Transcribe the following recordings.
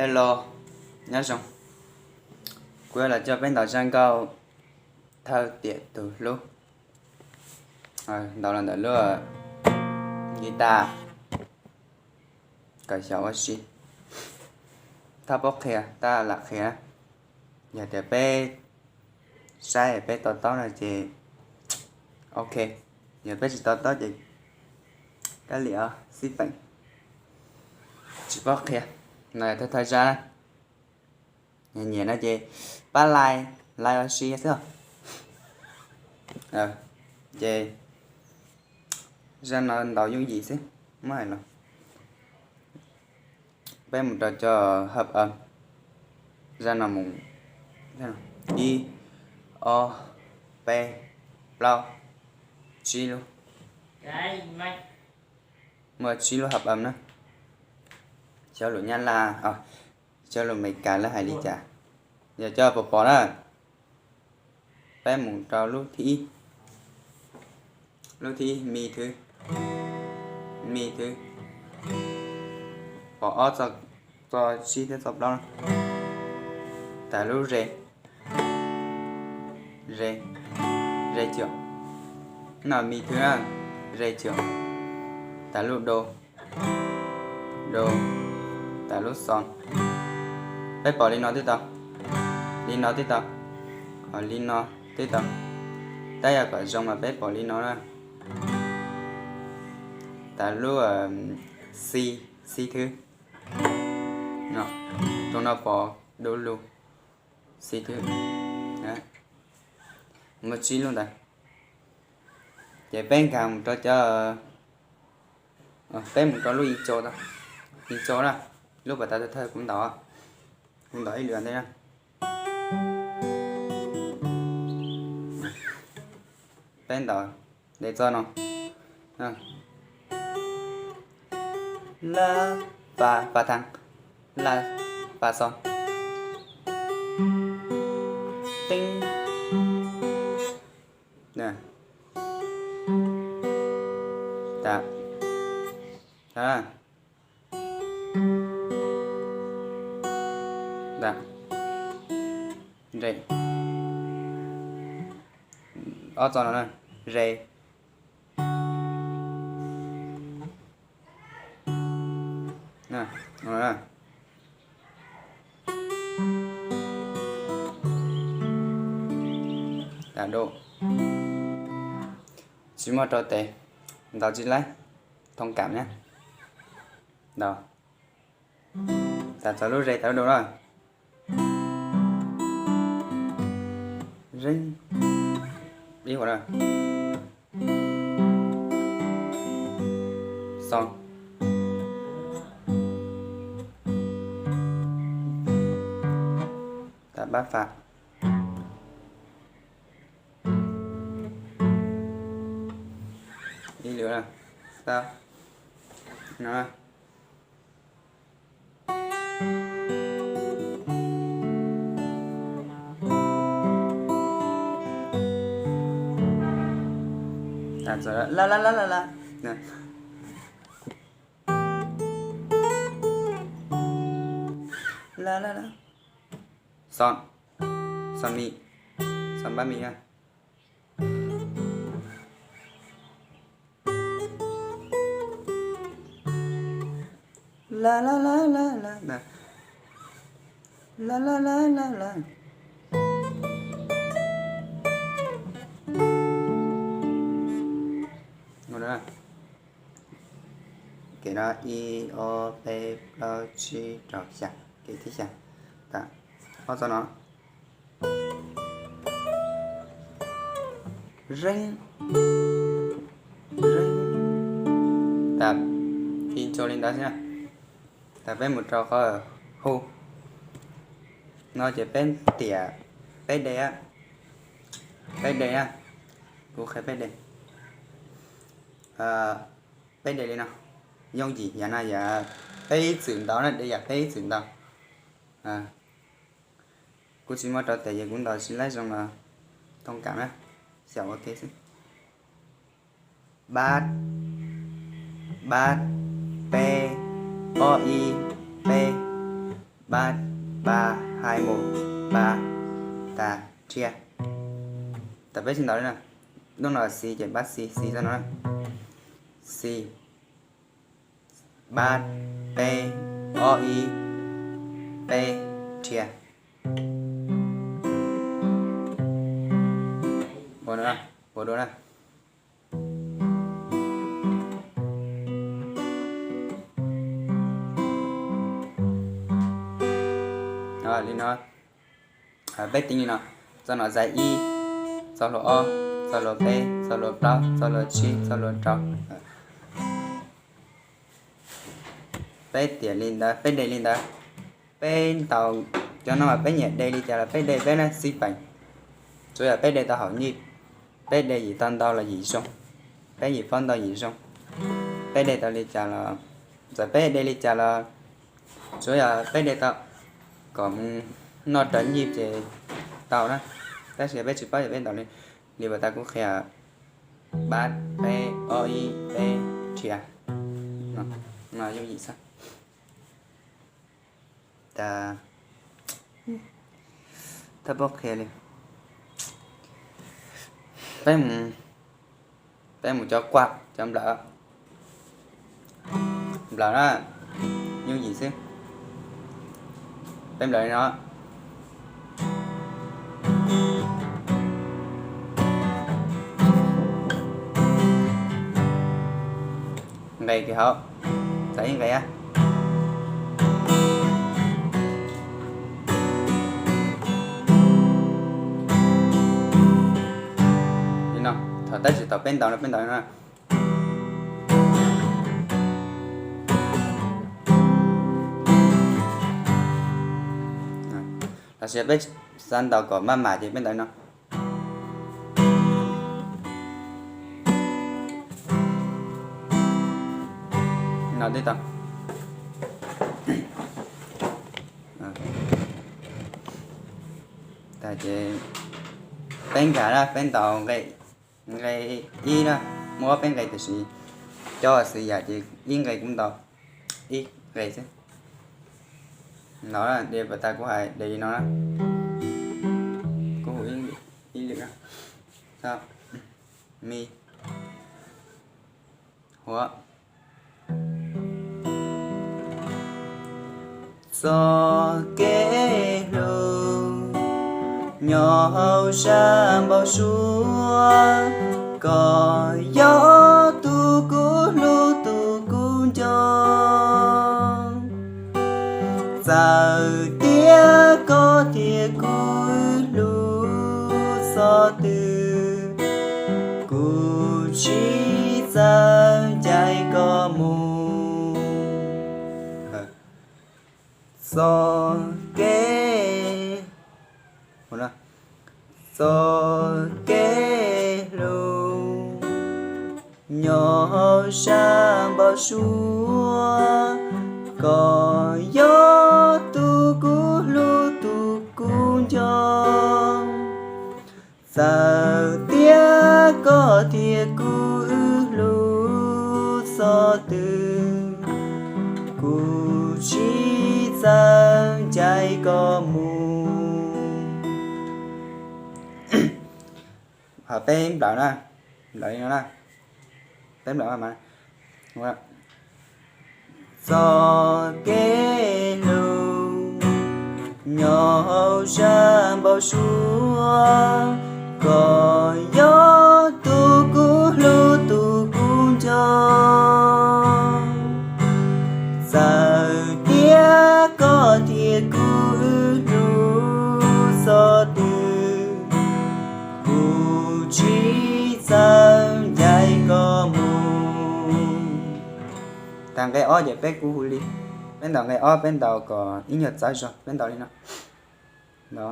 Hello, nyob zoo. Kuv yuav los coj peb ntaus zaj nkauj Thawj Tiam Tus Hlub. Ntaus los ntawm lub guitar kom xyaum ua si. Thaj paub qhia, tab lam qhia. Yog tias peb saib peb to taub no ces ok, yog peb tsis to taub ces kab liam xib peem. Tsis paub qhia, no yog thawj thawj zaj. Nyiam no ces pab like, like ua si xwb. Ces zaj no ntaus yooj yim xwb, muab hais los. Peb mus rau cov hợp âm. Zaj no mus ib, ob, peb, plaub, tsib lub. Muaj tsib lub hợp âm na. Xyov lus Nyab Laj, xyov lus Amelikas lawv hais li cas. Yog coj pom pom na. Peb mus rau lub thib ib. Lub thib ib, mi thứ, mi thứ. Pom ob txog, txog tsib thiab txog plaub na. Tas lub re, re, re cuam. No mi thứ na, re cuam. Tas lub đô, đô. Tas lub son. Peb pom li no twb tau, li no twb tau, ho li no twb tau. Tab yog kom zoo mas peb pom li no na. Tas lub si, si thứ. Tus no pom du lug, si thứ. Muaj tsib lub ntawd. Ces peb nkag mus rau cov, peb mus rau lub intro, intro na, lub pas tas thawj kuv ntaus, kuv ntaus ib lwm ntej na. Peb ntaus de txoj no. La, fa, fa thang. La, fa son. Teeb. Re. Ob txoj no na, re. Tas đô. Tsis muaj rau tes, ntaus tsis laib, thông cảm nhé. Ntaus. Tas txog lub re tas lub đô na. Ib huam na. Son. Tas bab fa. Ib lwm na. Tau. No. La la la la la. La la la. Son. Son mi. Son bab mi na. La la la la la. La la la la la. Kev no ib, ob, peb, plaub, tsib, rau, xya. Kev thib xya. Tas ob txoj no. Zeeb, zeeb. Tas intro li ntawd xwb na. Tas peb mus rau qhov hu. No ces peb tiam peb de, peb de na. Kuv qhia peb de. Peb de li no. Yooj yim yam no yam peb ib txwm ntaus na, de yam peb ib txwm ntaus. Kuv tsis muaj rau tes ces kuv ntaus tsis laib zoo los thông cảm na, xyaum ua ke xwb. Bab, bab, peb, ob ib, peb, Pab, pab, hai, một, pab, tas, rhiab. Tam peb tsis ntaus li na. Lub no xi ces pab xi, xi txoj no na. Xi, pab, peb, ob ib, peb, rhiab. Ua dua na. Li no, peb teev li no, txoj no xais ib, txoj hlua ob, txoj hlua peb, txoj hlua plaub, txoj hlua tsib, txoj hlua rau. Peb tiam li ntawd, peb de li ntawd. Peb ntaus cov no mas peb nyiam de li cas los peb de, peb na xib peem. Tsuav yog peb de tau haum nyij, peb de yim tau ntau los yim zoo, peb yim paub ntau yim zoo. Peb de tau li cas los, txawm peb de li cas los tsuav yog peb de tau kom mus noj raws nyij ces tau na. Tab sis peb tsis paub yog peb ntaus li, li uas tas kuv qhia, pab, peb, ob ib, peb, rhiab. No yooj yim xwb. Thawj paub qhia li. Peb mus, peb mus cov kuaj, cov nplawm. Nplawm na, yooj yim xwb. Peb nplawm li no. Nqes kiag hauv, txais ib nqes. Li no, thaum tab tsis tau peb ntaus no, peb ntaus li no. Los sis peb xav ntaus kom maj mam ces peb ntaus li no. No twb tau. Ces peb nkag na, peb ntaus nqe, nqe ib na, muaj ob peb nqe tiam sis cov xws yam ces ib nqe kuv ntaus ib nqe xwb. No de pas tas kuv hais de li no na. Kuv hu ib lwm na. Mi, hua. Txoj kev hlub nyob hauv sab npau suav, koj yog tus kuv hlub tus kuv nco. Txawm tias koj thiab kuv hlub txog twg, kuv tsis txawj ncaim koj mus. Txoj kev, txoj kev hlub nyob hauv sab npau suav, koj yog tus kuv hlub tus kuv nco. Txawm tias koj thiab kuv wb hlub txog twg, kuv tsis txawj ncaim koj mus. Ho peb nplawm na, nplawm li no na, peb nplawm mas. Txoj kev hlub nyob hauv sab npau suav, koj yog tus kuv hlub tus kuv nco. Txawm tias koj thiab kuv wb hlub txog twg, kuv tsis txawj ncaim koj mus. Tas nqe ob ces peb kuj hu li, peb ntaus nqe ob peb ntaus kom ib nyuag txawv zog, peb ntaus li no.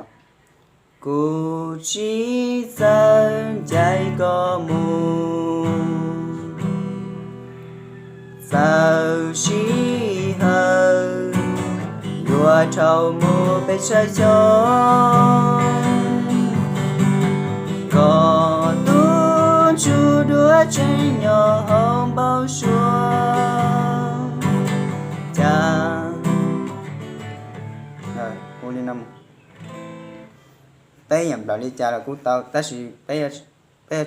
Kuv tsis txawj ncaim koj mus, txawm sij hawm yuav dhau mus peb sab xyoo, koj tus ntsuj duav tseem nyob hauv npau suav. Cas Peb yuav nplawm li cas los kuj tau, tab sis peb yuav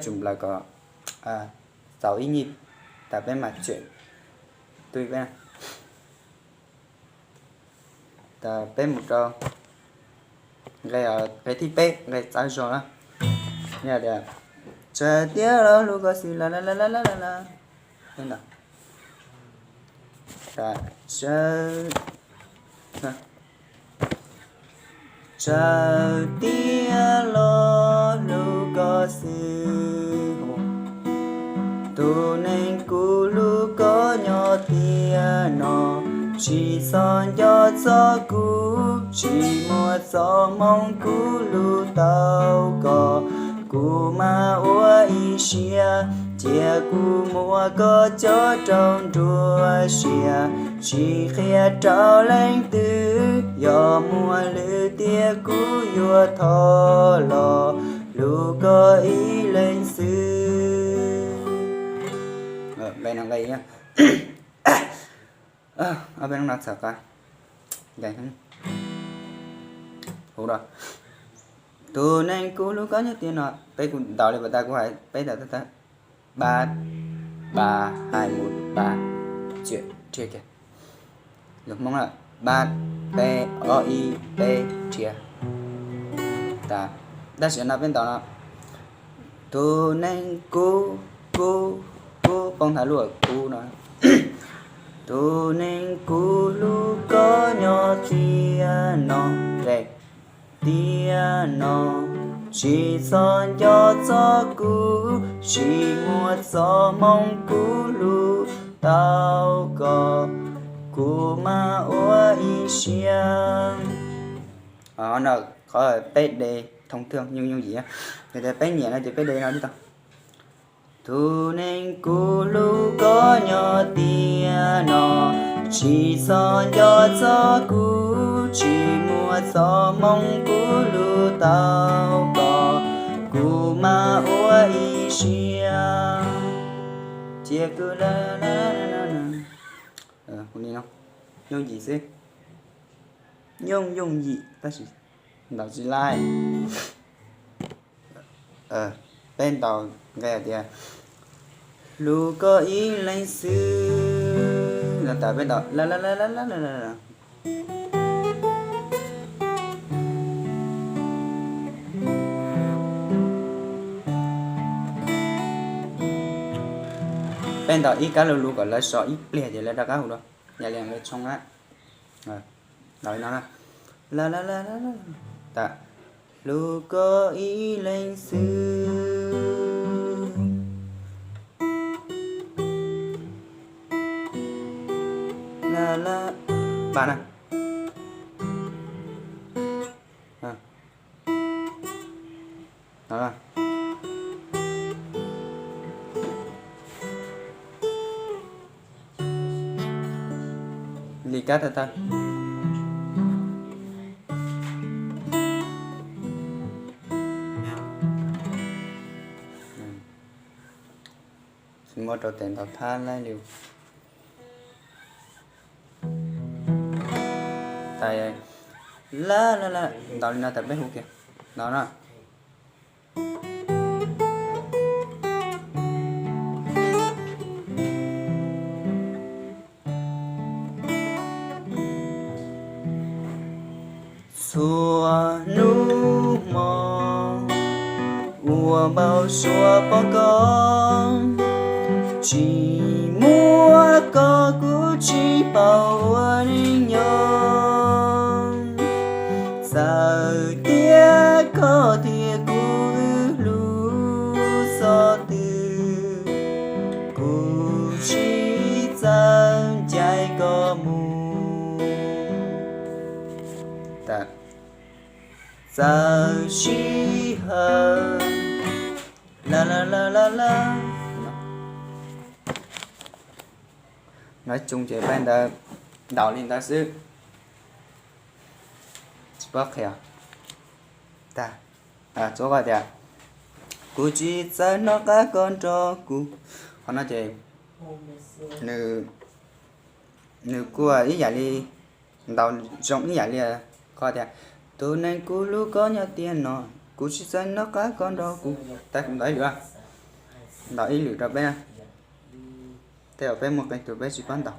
tsum nplawm kom txaus ib nyij tas peb mam tseem tub peb. Tas peb mus rau nqe, nqe thib peb, nqe txawv zog na. Yog tias tsaws tiab los hlub koj xwb la la la la la la. Tsaws tiab los hlub koj xwb. Tus neeg kuv hlub koj nyob tiam no, tsis txhob nco txog kuv, tsis muaj txoj hmoo kuv hlub tau koj. Kuv mam ua ib siab, cia kuv muab koj cob rau nruab siab, tsis qhia rau leej twg, yog muaj lwm tiam kuv yuav thov los hlub koj ib leeg xwb. Ob peb no txhawm qab. Tus neeg kuv hlub koj nyob tiam no, peb kuj ntaus li pas tas kuv hais peb tas tas tas, ba, ba, hai, một, ba, chia kiag. Lus Hmoob na, ba, peb, ob, ib, peb, chia. Tas, tab sis no peb ntaus no, tus neeg kuv, kuv, kuv, poob nthav lub kuv no. Tus neeg kuv hlub koj nyob tiam no, tiam no, tsis txhob nco txog kuv, tsis muaj txoj hmoo kuv hlub tau koj, kuv mam ua ib siab. No qhov peb de thoob twg yooj yooj yim, yog tias peb nyiam no ces peb de no tib tau. Tus neeg kuv hlub koj nyob tiam no, tsis txhob nco txog kuv, tsis muaj txoj hmoo kuv hlub tau koj, kuv mam ua ib siab. Cia kuv, yooj yim xwb, yooj yooj yim tab sis ntaus tsis laib. Peb ntaus nqe hais tias hlub koj ib leeg xwb no tas peb ntaus la la la la la. Peb ntaus ib kab lug lug kom lawv so ib pliag ces lawv rov qab hu dua. Yog li nqe tshoob na, ntaus li no na, tas hlub koj ib leeg xwb. Ba na. Li kab tag tag. Muab rau tes ntaus thab laib li. Tas, la la la, ntaus li no tas peb hu kiag no na. Txhua hnub hmo uas npau suav pom koj, tsis muaj koj kuv tsis paub ua neej nyob. Txawm tias koj thiab kuv wb hlub txog twg, kuv tsis txawj ncaim koj mus. Txawm sij hawm la la la la la. Nói chung ces peb ntawd ntaus li ntawd xwb. Tsis paub qhia. Tag, txuas tias kuv tsis txawj hnov qab koj nrog kuv. Qhov no ces nws kuj ib yam li, ntaus zoo ib yam li qhov tias Tus neeg kuv hlub koj nyob tiaj no, kuv tsis txawj noj qab koj nrog kuv. Tag, kuv ntaus ib lwm, ntaus ib lwm rau peb na. Tej zaum peb muaj qee tus peb tsis paub ntaus.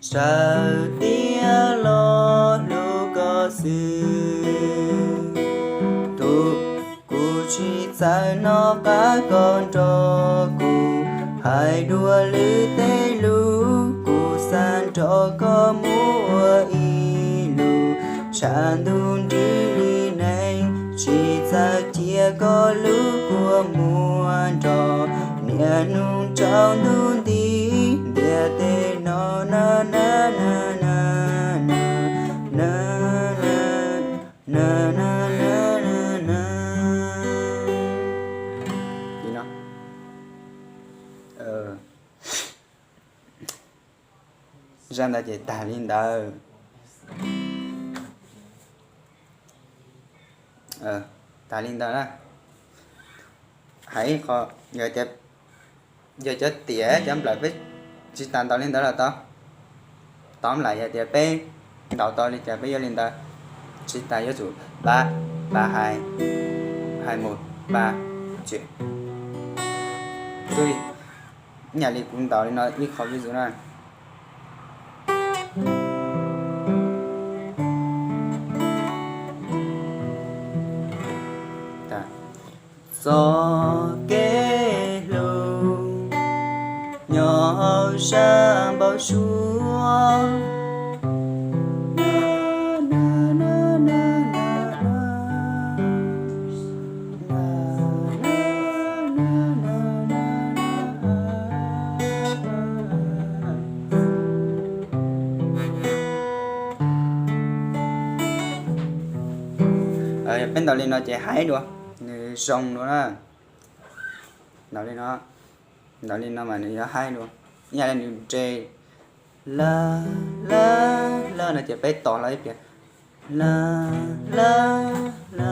Sawv tiag los hlub koj xwb, tus kuv tsis txawj noj qab koj nrog kuv, hais dua lwm tej lus kuv xav nrog koj mus ua ib lus, tshav ntuj nrig li neeg tsis txawj cia koj lub kua muag nrog, niaj hnub tsaus ntuj nti ntiaj teb no na na na na na na na na na na na. Li no. Zaj ntawd ces tag li ntawd. Tag li ntawd na. Hais ib qho, yog tias, yog cov tiam cov nplawm peb tsis tas ntaus li ntawd los tau. Tóm lại yog tias peb ntaus tau li cas peb yuav li ntawd, tsis tas yuav tsum ba, ba hai, hai một, ba, chuyện. Ib yam li kuv ntaus li no ib qho ví dụ na. Txoj kev hlub nyob hauv zaj npau suav. Peb ntaus li no ces haib dua, nws zoo dua na. Ntaus li no, ntaus li no mas nws yuav haib dua. Ib yam li nws nres la la la no ces peb tos los ib pliag. La la la.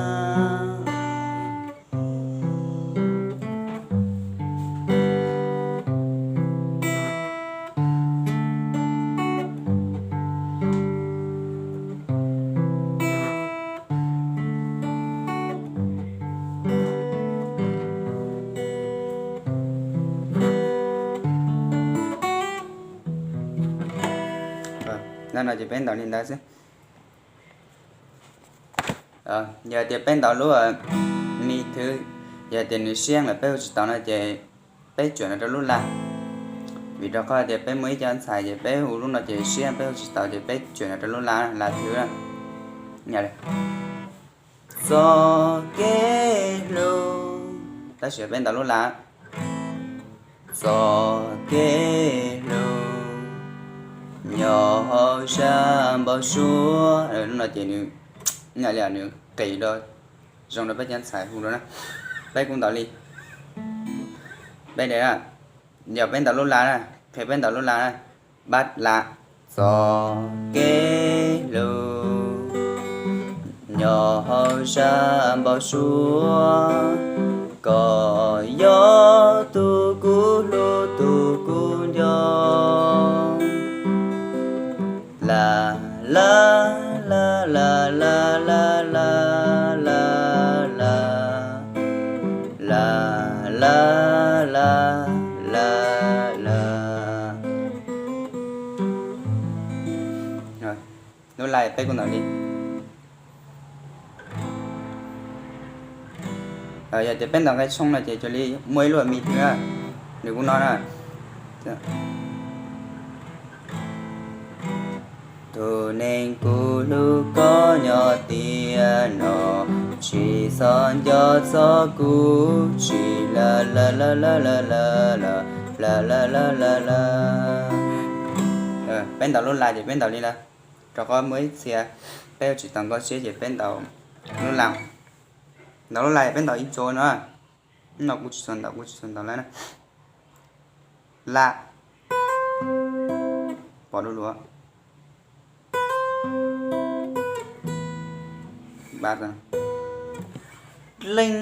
No ces peb ntaus li ntawd xwb. Yog tias peb ntaus lub mi thứ, yog tias nws siab lawm peb hu tsis tau no ces peb tsuam no rau lub la. Vim rau qhov tias peb muaj ib co ntxhais ces peb hu lub no ces siab peb hu tsis tau ces peb tsuam no rau lub la, la thứ. Txoj kev hlub, tab sis peb ntaus lub la. Txoj kev hlub nyob hauv zaj npau suav. Lub no ces nws, nws qis rau, zoo rau peb cov ntxhais hu rau na. Peb kuj ntaus li, peb de, yog peb ntaus lub la na, qhia peb ntaus lub la na. Npab la. Txoj kev hlub nyob hauv zaj npau suav, koj yog tus kuv hlub tus kuv nco. La la la la la la la la la la la la la. Lub la peb kuj ntaus li. Yog tias peb ntaus nqe tshoob no ces cuag li muaj ib lub mi thứ, nws kuj no na. Tus neeg kuv hlub koj nyob tiam no, tsis txhob nco txog kuv, tsis la la la la la la la la la la la. Peb ntaus lub la ces peb ntaus li lawm, rau qhov muaj ib txhia peb yuav tsis tau nkauj siab ces peb ntaus lub la. Ntaus lub la peb ntaus ib tso no. No kuv tsis txhob ntaus, kuv tsis txhob ntaus lawm na. La, pom dua luaj. Leej,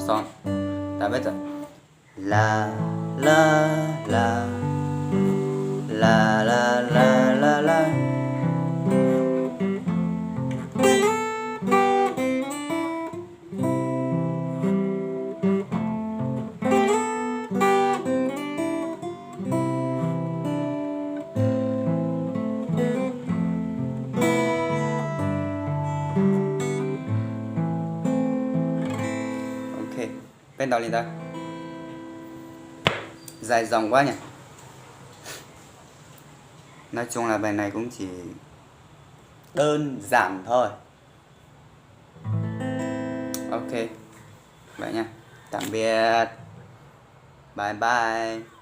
xov, tas peb txawm la la la. La la la la la. Ok, peb ntaus li ntawd. Dài dòng quá nhỉ. Nói chung là bài này cũng chỉ đơn giản thôi. Ok, vậy nha. Tạm biệt. Bye bye.